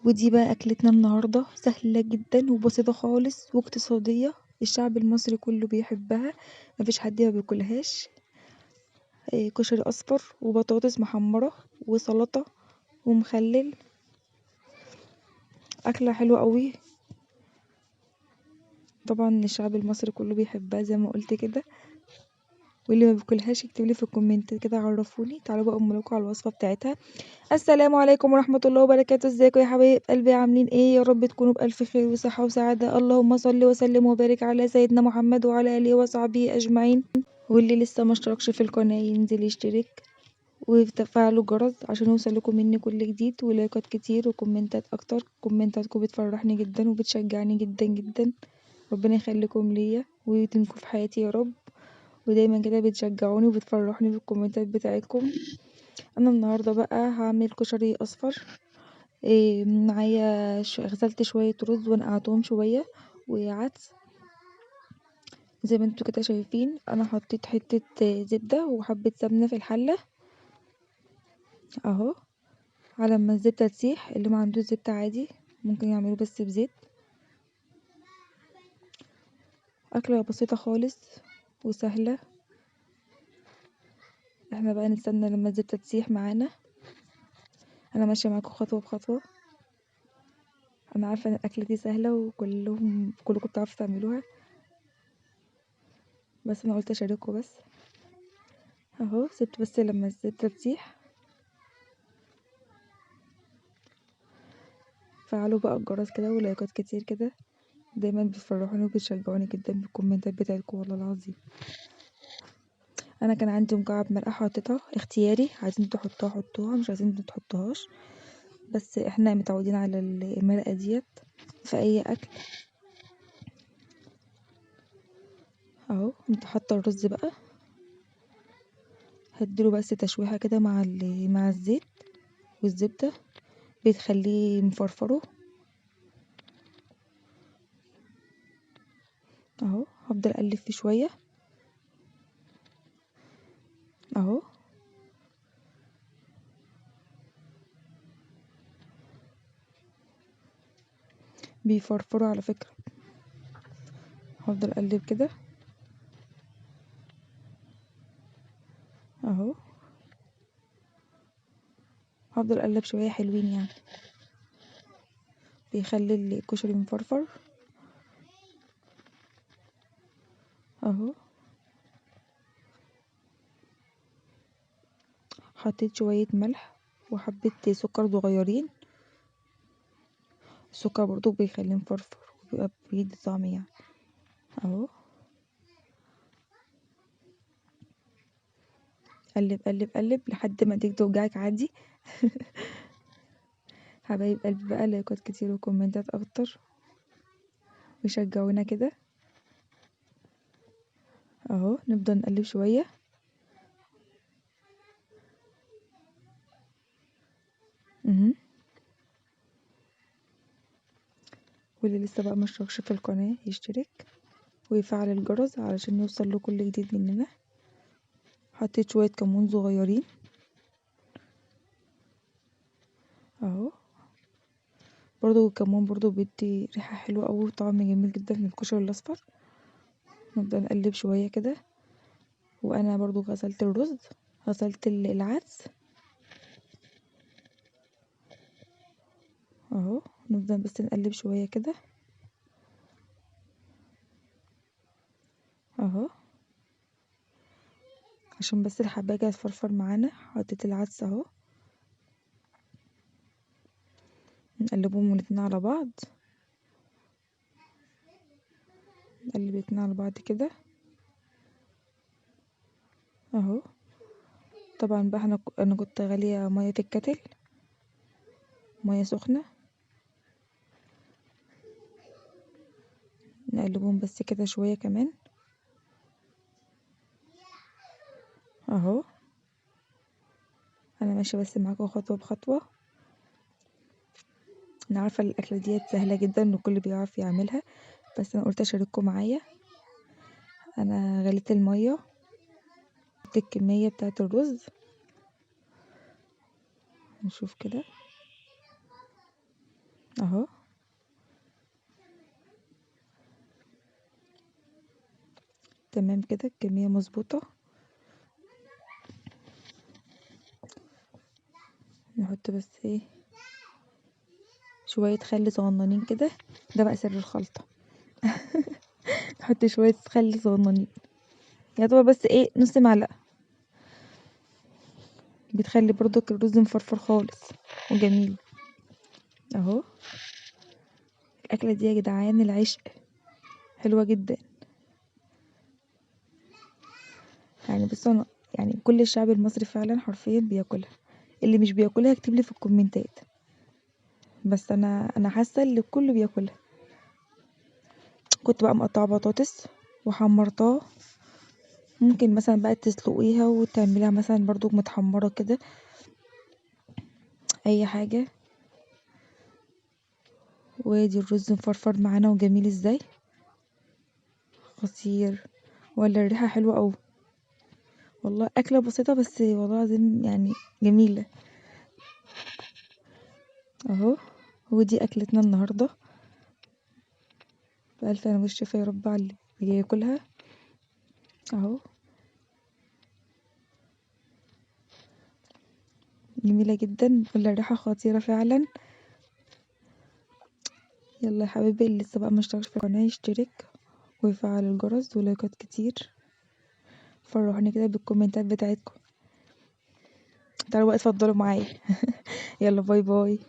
ودي بقى اكلتنا النهارده، سهلة جدا وبسيطة خالص واقتصادية، الشعب المصري كله بيحبها، مفيش حد ما بياكلهاش. كشري اصفر وبطاطس محمرة وسلطة ومخلل، اكله حلوة قوي. طبعا الشعب المصري كله بيحبها زي ما قلت كده، واللي ما بياكلهاش يكتب لي في الكومنتات كده عرفوني. تعالوا بقى اقوم لكم على الوصفة بتاعتها. السلام عليكم ورحمة الله وبركاته. ازيكم يا حبايب قلبي، عاملين ايه؟ يا رب تكونوا بالف خير وصحة وسعادة. اللهم صل وسلم وبارك على سيدنا محمد وعلى اله وصحبه اجمعين. واللي لسه ما اشتركش في القناة ينزل يشترك وتفعلوا الجرس عشان يوصل لكم مني كل جديد، ولايكات كتير وكومنتات اكتر. كومنتاتكم بتفرحني جدا وبتشجعني جدا جدا، ربنا يخليكم ليا ويديمكم في حياتي يا رب، ودايما كده بتشجعوني وبتفرحوني بالكومنتات بتاعتكم. انا النهارده بقى هعمل كشري اصفر. معايا غسلت شوية رز ونقعتهم شوية وعدس زي ما انتوا كده شايفين. انا حطيت حتة زبدة وحبه سمنه في الحلة اهو، على ما الزبدة تسيح. اللي ما عندوش زبدة عادي ممكن يعملوه بس بزيت. اكله بسيطة خالص وسهلة. احنا بقى نستنى لما الزبدة تسيح معانا. انا ماشية معاكم خطوة بخطوة. انا عارفه ان الاكلة دي سهلة وكلكم بتعرفوا تعملوها، بس انا قلت اشارككم بس اهو. سبت بس لما الزبدة تسيح. فعلوا بقى الجرس كده ولايكات كتير كده، دايما بتفرحوني وبتشجعوني جدا بالكومنتات بتاعتكم والله العظيم. انا كان عندي مكعب مرقه حاططها اختياري، عايزين تحطوها حطوها، مش عايزين تحطوهاش، بس احنا متعودين على المرقه ديت في اي اكل اهو. انت حاطه الرز بقى، هديله بس تشويحه كده مع الزيت والزبده، بتخليه مفرفره اهو. هفضل اقلب فيه شوية اهو. بيفرفروا على فكرة. هفضل اقلب كده اهو، هفضل اقلب شوية حلوين يعني، بيخلي الكشري مفرفر اهو. حطيت شوية ملح وحبة سكر صغيرين، السكر برضو بيخليه مفرفر وبيبقى بيدي طعم يعني اهو. قلب قلب قلب لحد ما ايديك توجعك عادي. حبايب قلبي بقى لايكات كتير وكومنتات اكتر وشجعونا كده اهو. نفضل نقلب شوية واللي لسه بقى ما اشتركش في القناة يشترك ويفعل الجرس علشان يوصل له كل جديد مننا. حطيت شوية كمون صغيرين اهو، برضو الكمون برضو بيدي ريحة حلوة اوي وطعم جميل جدا للكشري الاصفر. نبدأ نقلب شوية كده. وانا برضو غسلت الرز، غسلت العدس اهو. نفضل بس نقلب شوية كده اهو، عشان بس الحباية كده تفرفر معانا. حطيت العدس اهو، نقلبهم الاتنين على بعض، نقلب الاتنين على بعض كده اهو. طبعا بقى انا كنت غالية مية في الكتل، مية سخنة. نقلبهم بس كده شوية كمان اهو. انا ماشية بس معاكم خطوة بخطوة. انا عارفة الاكلة ديت سهلة جدا والكل بيعرف يعملها، بس انا قلت اشارككم معايا. انا غليت المية، حطيت الكمية بتاعة الرز، نشوف كده. اهو. تمام كده الكمية مظبوطة. نحط بس ايه شوية خل صغننين كده، ده بقى سر الخلطة. نحط شوية خل صغننين، يا دوب بس ايه نص معلقة، بتخلي برضك الرز مفرفر خالص وجميل اهو. الاكلة دي يا جدعان العشق، حلوة جدا. يعني بصوا انا يعني كل الشعب المصري فعلا حرفيا بياكلها، اللي مش بياكلها اكتب لي في الكومنتات، بس انا حاسه ان الكل بياكلها. كنت بقى مقطعه بطاطس وحمرتها، ممكن مثلا بقى تسلقيها وتعمليها مثلا برضو متحمره كده، اي حاجة. وادي الرز مفرفر معانا وجميل ازاي، خطير، ولا الريحة حلوة قوي والله. اكله بسيطة بس والله العظيم يعني جميلة اهو. ودي اكلتنا النهارده، بألف هنا والشفا يا رب على اللي بياكلها اهو. جميلة جدا، ولا الريحة خطيرة فعلا. يلا يا حبايبي اللي لسه بقى ما اشتركش في القناة يشترك ويفعل الجرس ولايكات كتير، فرحوني كده بالكومنتات بتاعتكم. تعالوا بقى اتفضلوا معايا. يلا bye bye.